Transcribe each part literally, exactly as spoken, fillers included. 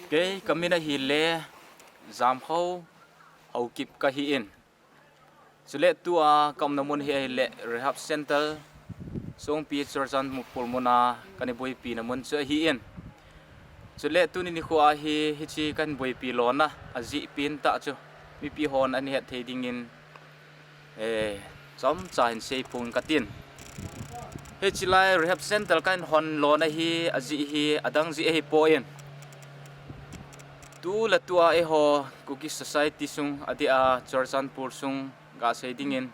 Kei kamin ahile Jamkhou Haokip kahi in. Chule tua kaumna mun hi ahile Rehab Center, Songpi Churachandpur muna kana boipina mun chu ahi in. Chule tuni nikho a hi hiche kana boipi lona ajeh pen tah chu mipi hon ana het thei dingin, eh, chomcha hin seiphong katin. Hiche lai Rehab Center kana hon lona hi ajeh hi adang jeh ahipoi. Tule tua eiho Kuki Society sung adeh a Churachandpur sung gasei dingin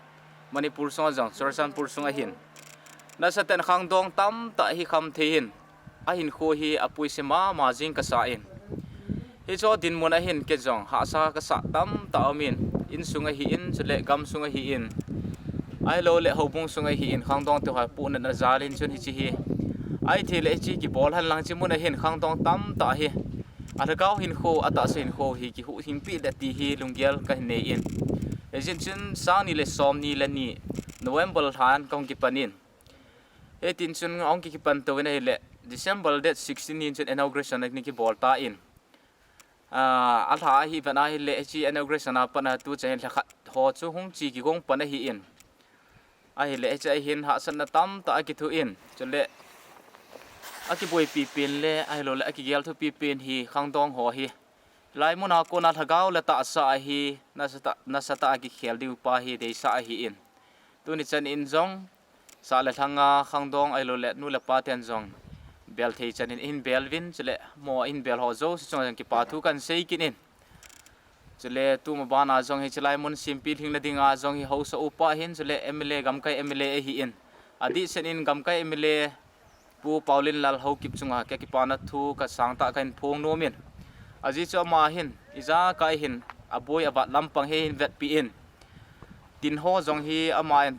Manipur sunga jong Churachandpur sunga hin nasatah in khangdong tamtah hi khamthei hin ahinkho hi apuise mama jing kasa in. Hiche dinmun a hin kei jong hahsa kasah tamtah aumin, insung ahi in, chule gamsung ahi in, ahilouleh houbung sung ahi in, khangdong teho puhnatna jal in chun hiche hi ahithei le hiche kibol henlang hiche mun a hin khangdong tamtah hi alhagao hinkho, atahsa hinkho hi kihuhhingpeh ding ti hi lunggel kahin nei in. Hijeh chun sang ni le som ni le ni November lhan kahung kipan in. Hitin chun ahung kikipan touvin ahile December date sixteen ni chun inauguration ana kibol tan. Ah, alha ahi vet ahile hiche inauguration a pat a tuchan hin lhakhat ho chu hung che kigong pan ahi in. Ahile hiche a hin hahsatna tamtah akithoh in. Chule akiboipi pen le ahilouleh akigel thupi pen hi khangdong ho hi. Hilai muna kona lhagao le tahsa ahi, nasatah, nasatah a kikhel diu pa hi deisah ahi in. Tuni chan in jong sah le lhanga khangdong ahilouleh nu le pa ten jong bel thei chan in ahin bel uvin, chule amaho ahin bel ho jouse chunga jong kipa thu kahin sei kit in. Chule tuma bana jong hiche lai mun sempi lhingna dinga jong hi haosa upa ahin, chule M L A, gamkai M L A ahi in. Adehset in gamkai M L A Pu Paolenlal Haokip chunga kakipana thu kasangtah kahin phong nom in. Ajeh chu ama hin ijakai hin aboi avat lampang hi ahin vetpi in. Tin ho jong hi aman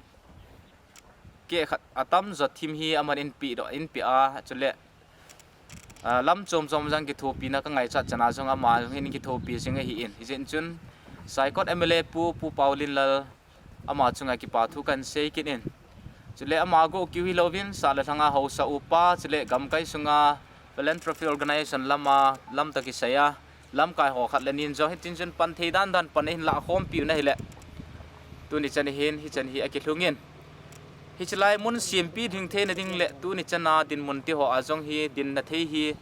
kehkhat atamjo thim hi aman ahin pedoh, ahin pe a, chule, ah, lam chom chom jong kithopina kangaichat chan a jong ama jong hin kithopi jing ahi in. Hijeh chun Saikot M L A Pu, Pu Paolenlal ama chunga kipa thu kahin sei kit in. Chule ama go kiu hilouvin sah le lhanga haosa upa, chule gamkai sunga philanthropy organization lama lamtah kisei a lamkai ho khat le ni in jong hitin chun pan thei dan dan pan ahin lahkhompiu na hile tuni chan hin hichan hi akilhung in. Hiche lai mun sempi lhing theina ding le tuni chan a dinmun teho a jong hi dinna thei hi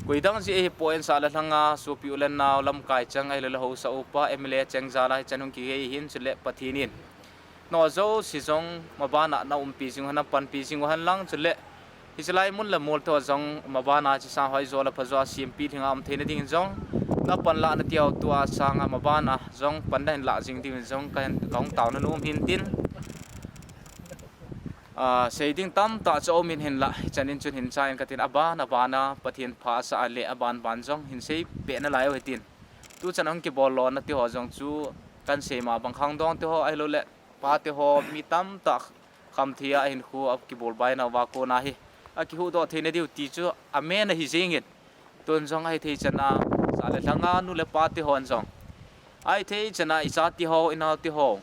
koidang jeh ahipoi, sah le lhanga sopi u le nao, lamkai cheng ahilouleh haosa upa, M L A cheng jal a hichan hung kigei ahin, chule Pathen in nangho jouse jong mabana naumpi jing uhen, napanpi jing uhen lang, chule hiche lai mun le mol teho jong mabana hiche sang hoijo le phajo a sempi lhinga um theina dingin jong napan lahna teho tua sanga mabana jong pan nahin lah jing diuvin jong kahin, kahung taona nom hin tin. Ah, sei ding tamtah chu aumin hinlah, hichan in chun hin cha in katin, aban abana Pathen pha asah a le aban ban jong hin seipeh nalai u hitin. Tuchan ahung kibol lona teho jong chu kahin sei ma bang khangdong teho ahilouleh pa teho mi tamtah khamthei a ahinkho akibol bainauva kona hi akihuhdoh theina diu ti chu amen ahi jengin. Tun jong ahithei chana sah le lhanga nu le pa tehon jong, ahithei chana icha teho, inao teho,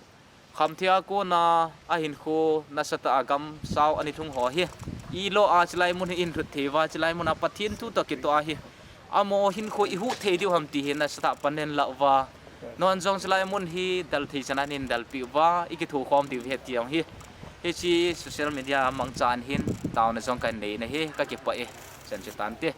khamthei a kona ahinkho nasatah a gamsao ana lhung ho hi, ilo a chulai mun hi ihin lhut thei uva, chulai mun a Pathen thu toh kitoh ahi, amaho hinkho ihuh thei diu ham ti hi nasatah pan nahin lah uva, nangho jong chulai mun hi del thei chana nahin delpeh uva, ikithokhom diu ahi ti jong hi hiche social media mangchan hin taona jong kahin nei nahi, kakipah e. Chan chu tante.